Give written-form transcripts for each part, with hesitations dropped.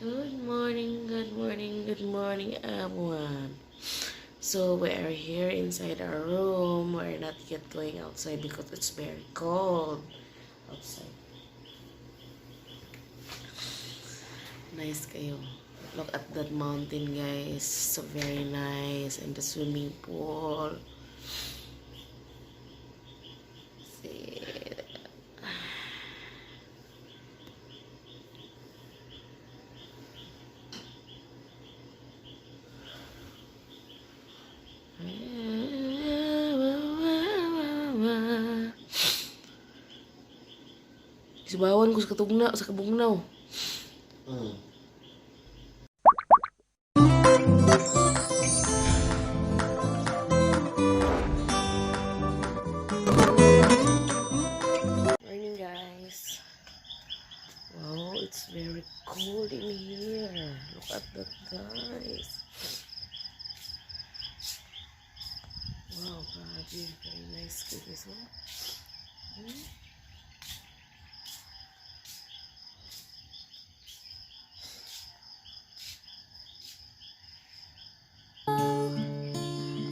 Good morning, good morning, good morning, everyone. So we are here inside our room. We're not yet going outside because it's very cold outside. Nice kayo. Look at that mountain, guys. So very nice. And the swimming pool. See. Sibawan ko sa katugna, sa kabugnaw. Morning, guys. Wow, it's very cold in here. Look at that, guys. Wow, grabe. Very nice guys. Oh.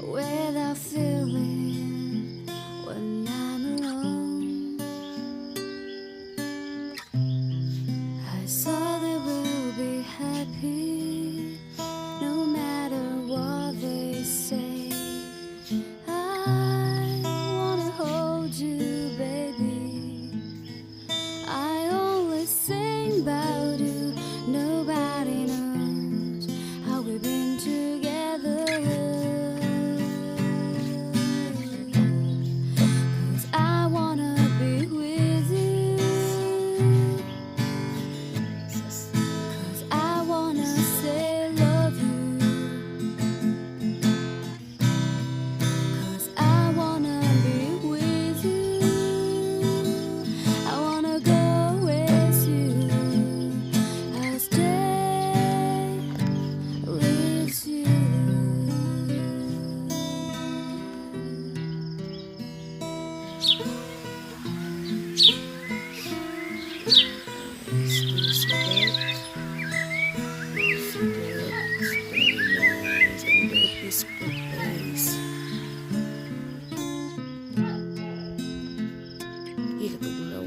Without feeling when I'm alone. I saw they will be happy no matter what they say. I wanna hold you, baby. I only sing about you. Nobody knows how we've been together. 'Cause I wanna be with you. 'Cause I wanna say love you. 'Cause I wanna be with you. I wanna go with you. I'll stay with you. Guys, do you see that? Do you see that? It's very nice and very peaceful place. Ih, katugnaw.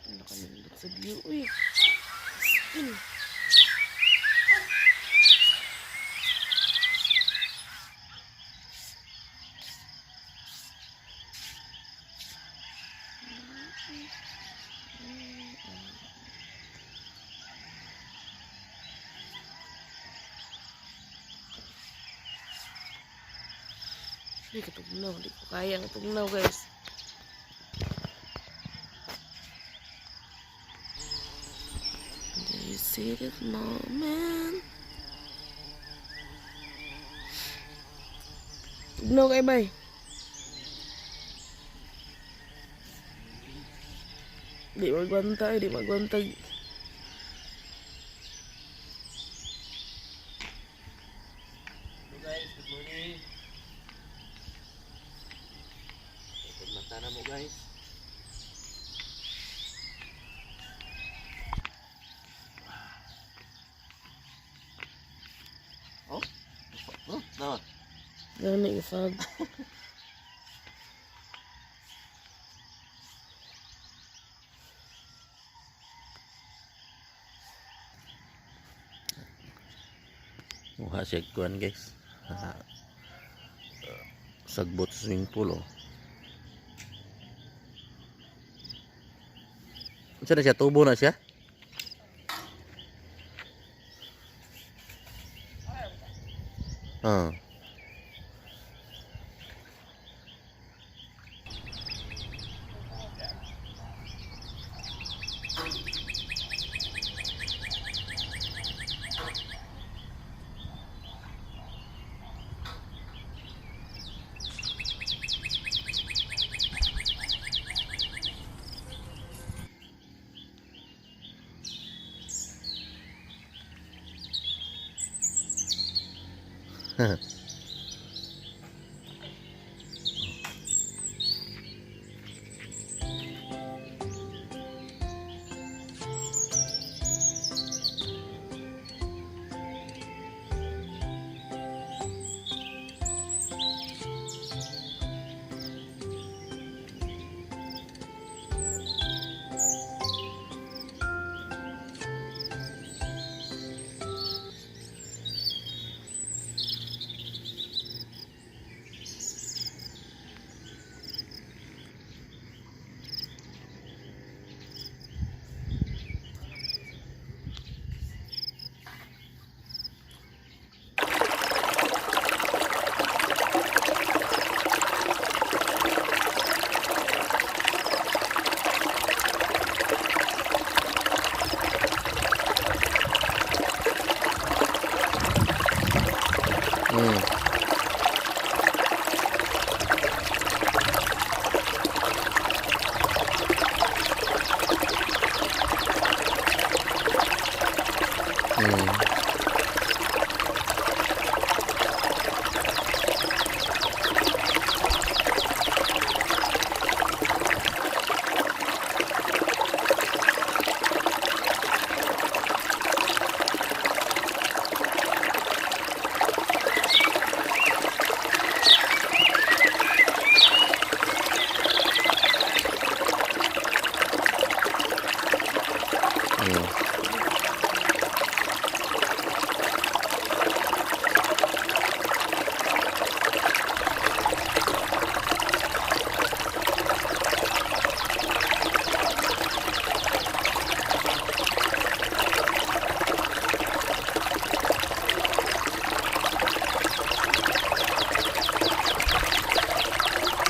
Ano kanindot sa view, uy. Spin. Ay, katugnaw. Hindi ko kaya ang tugnaw, guys. Do you see that moment? Tugnaw kay bay. Di magwanta, di magwantag. Hello guys, good morning. Mata na mo, guys. Oh, no. Gani fog. Mukha siya kuan, guys. Ah, sagbot sa swimming pool, oh. Unsa na siya? Tubo na siya? Ah.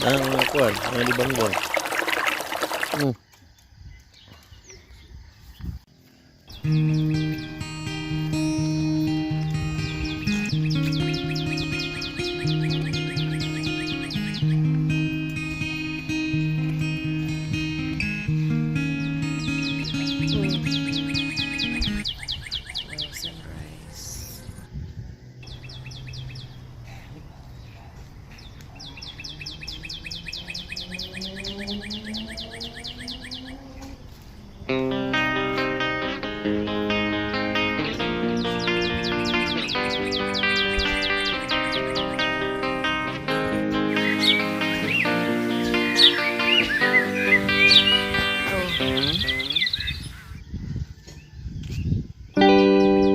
Ang kuan, ang libang buwan. Wow, sunrise. Oh.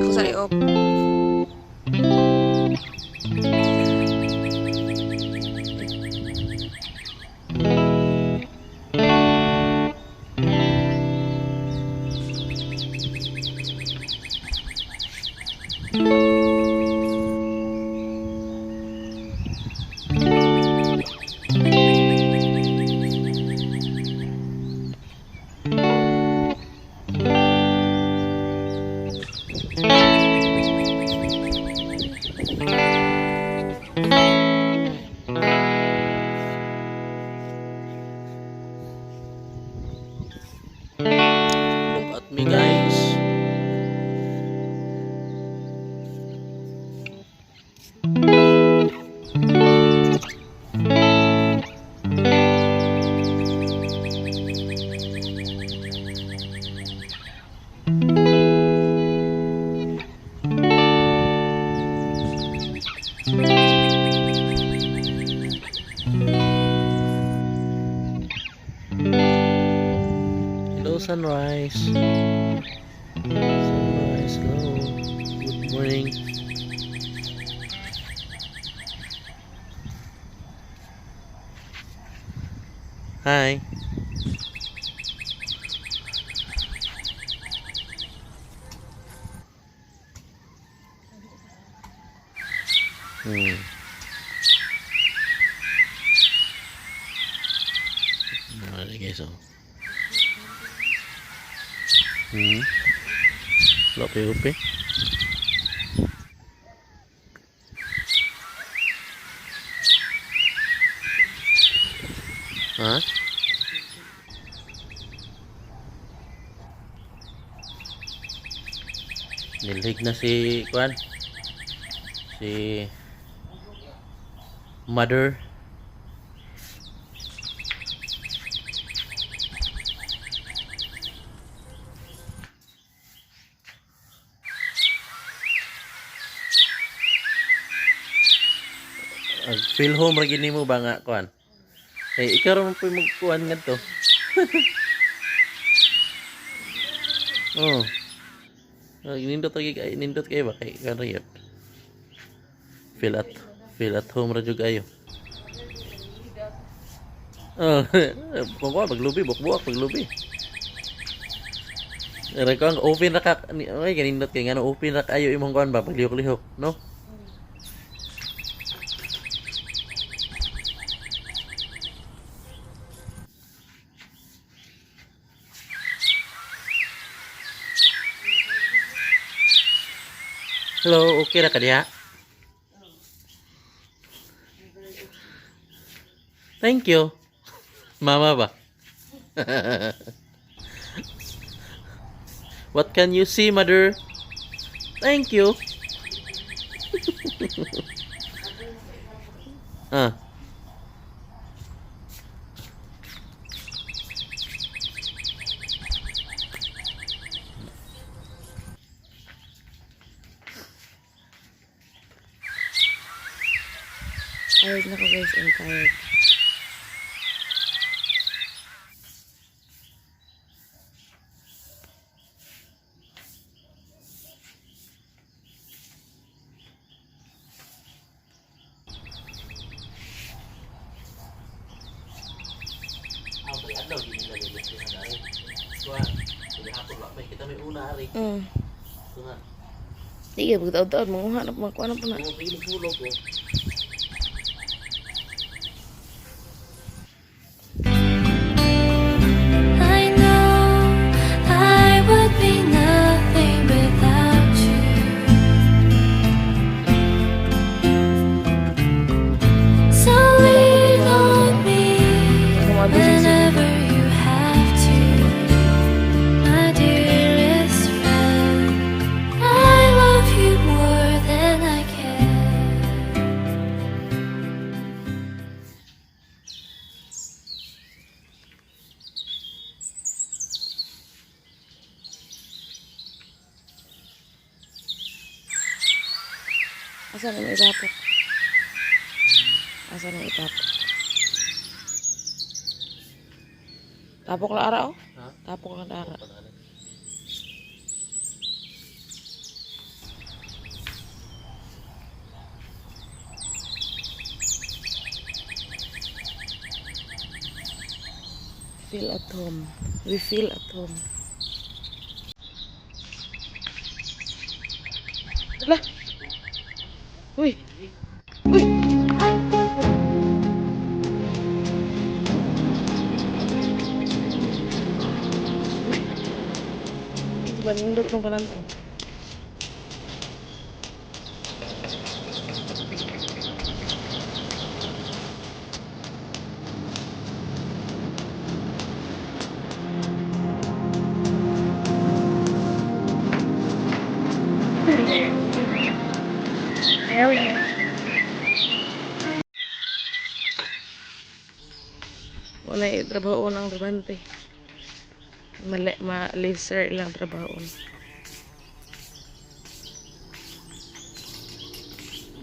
Ako sa liop. Look at me, guys. Hello, sunrise. Sunrise, hello. Good morning. Hi. Ano guys, oh. Wala pa yung upi. Ha? Nilhig na si Kwan. Si Mother. Ag feel home ra gini mo ba nga kuan? Eh ikaw ra man po magkuan ngadto. Oh. Ay, nindot lagi kay nindot kay ba kay kan ra yun. Feel at home ra jud ayo. Oh, kung kuan paglubi bukbuak paglubi. Ra kuan open ra ka ni ay kanindot kay ngano open ra kayo imong kuan ba paglihok-lihok, no? Hello, okay ra ka diha? Thank you. Mama ba? What can you see, mother? Thank you. Ah. Tired na ko guys, I'm tired. Di ka pagtaod-taod, manguha na, magkuha na po na. Asa na itapok? Asa na itapok? Tapok lang ara oh. Ha? Tapok lang ara. Feel at home. We feel at home. Hala. Uy. Uy. Bandot ng pananto. Wala yung trabaho ng trabante. Mali, ma-laser ilang trabaho.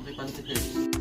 Okay, pansit eh.